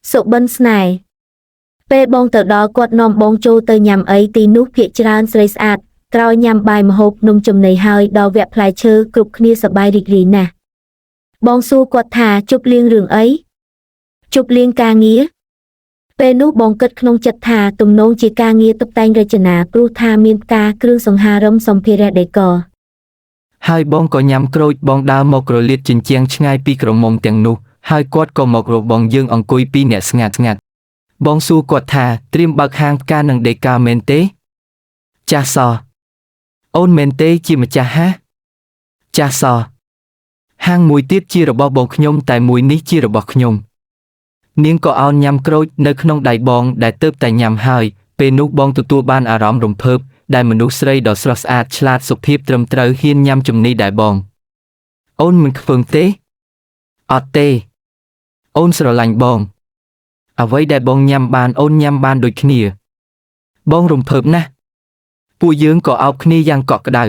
សុបិនស្នេហ៍ពេលបងទៅដល់គាត់នាំបងចូលទៅញ៉ាំអីទីនោះភាគច្រើនស្រីស្អាតក្រោយញ៉ាំបាយម្ហូបនំចំណីហើយដល់វគ្គផ្លែឈើគ្រប់គ្នាសប្បាយរីករាយណាស់បងសួរគាត់ថាជប់លៀងរឿងអីជប់លៀងការងារពេលនោះបងគិតក្នុងចិត្តថាទំនងជាការងារតុបតែងរចនាព្រោះថាមានផ្កាគ្រឿងសង្ហារឹមសម្ភារៈដេក ហើយបងក៏ញ៉ាំក្រូចបងដើរមកក្រលៀតជញ្ជាំងឆ្ងាយពីក្រមុំទាំងនោះហើយគាត់ក៏មករកបងយើងអង្គុយពីរអ្នកស្ងាត់ស្ងាត់បងសួរគាត់ថាត្រៀមបើកហាងផ្កានិងដេកាមែនទេចាស់សោះអូនមែនទេជាម្ចាស់ហាចាស់សោះហាងមួយទៀតជារបស់បងខ្ញុំតែមួយនេះជារបស់ខ្ញុំនាងក៏អោនញ៉ាំក្រូចនៅក្នុងដៃបងដែលទើបតែញ៉ាំហើយពេលនោះបងទទួលបានអារម្មណ៍រំភើបដែលមនុស្សស្រីដ៏ស្រស់ស្អាតឆ្លាតសុភាពត្រឹមត្រូវហ៊ានញ៉ាំជំនីដែរបងអូនមិនខ្ពើមទេអត់ទេអូនស្រឡាញ់បងអ្វីដែលបងញ៉ាំបានអូនញ៉ាំបានដូចគ្នាបងរំភើបណាស់ពួកយើងក៏អោបគ្នាយ៉ាងកក់ក្ដៅ